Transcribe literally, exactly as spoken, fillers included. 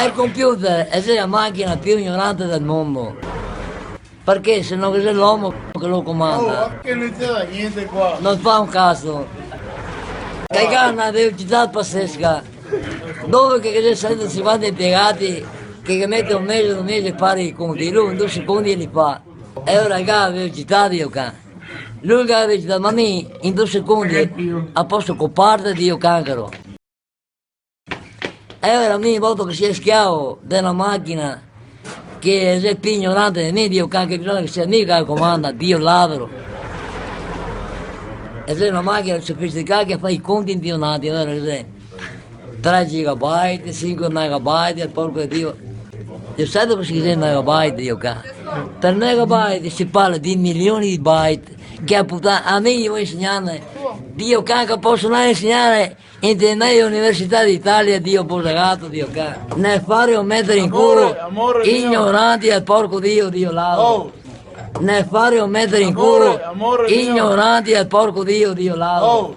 El computer xe la machina più ignorante del mondo. Parché se no ghe xe l'omo che lo comanda. Oh, che no c'entra niente qua. No fa un caso. Che ga na velocità pasesca. Dove che ghe xe sento sinquanta impiegati che ghe mete un mese, due mesi a fare i conti, lu in due secondi li fa. E ora ga la velocità, Dio can. Lu ga la velocità, ma mi in due secondi a poso coparte, Dio cancaro. E ora mi voto che sia schiavo de na machina che xe più ignorante de mi, Dio can, che bisogna che sia mi che la comanda, Dio ladro. E xe na machina sofisticata che fa i conti in più in alto, vero che xe? Tre gigabyte, sinque megabyte, el porco de Dio. Dio sa dove che xe megabyte, Dio can? Par megabyte se parla de milioni de byte. Che a putana, a mi ghe vol insegnarme. Dio can, che poso ndare a insegnare inte le meje università d'Italia, Dio bosagato, Dio can. Ne fare o metere in culo, ignoranti al porco Dio, Dio ladro. Ne fare o metere in culo, ignoranti al porco Dio, Dio ladro.